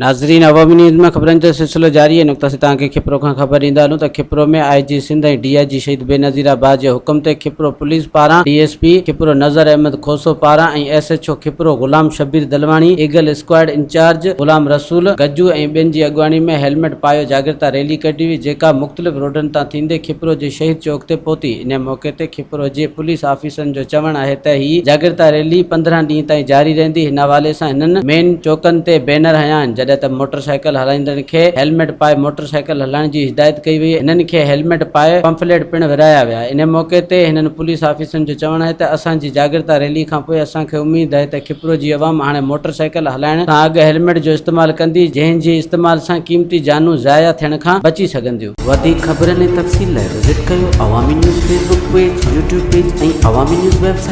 ناظرين عوامي نيوز ۾ خبرن جو سلسلو جاري آهي نقطه سي توهان کي کپرو کان خبر ڏيندا هلون ته کپرو ۾ آء جي سنڌ ۽ ڊي I جي شهيد بينظير آباد جي حڪم تي کپرو پوليس پاران D S P Khipro Nazar Ahmed Khoso پاران ۽ S H O Khipro Ghulam Shabbir Dalwani Eagle Squad incharge Ghulam Rasool Gajjo ۽ ٻين جي اڳواڻي ۾ هيلميٽ پايو جاڳرتا ريلي ڪڍي وئي جيڪا مختلف روڊن تان ٿيندي کپرو جي شهيد چوڪ تي پهتي انهي موقعي تي کپرو جي پوليس آفيسرن جو چوڻ آهي ته هي جاڳرتا ريلي 15 ڏينهن تائين جاري رهندي، هن حوالي سان هنن مين چوڪن تي بينر هنيا آهن، جڏهن ته موٽر سائيڪل هلائيندڙن کي هيلميٽ پائي موٽر سائيڪل هلائڻ جي هدايت ڪئي وئي، هنن کي هيلميٽ پائي پمفليٽ پڻ ورهايا ويا، انهي موقعي تي هنن پوليس آفيسرن جو چوڻ آهي ته اسان جي جاڳرتا ريلي کانپوء اسان کي اميد آهي ته کپرو جي عوام هاڻي موٽر سائيڪل هلائڻ کان اڳ هيلميٽ جو استعمال ڪندي، جنهن جي استعمال سان قيمتي جانون ضايع ٿيڻ کان بچي سگهنديون. وڌيڪ خبرن ۽ تفصيل لاء وزٽ ڪيو Awami news Facebook page, YouTube page ۽ Awami news website.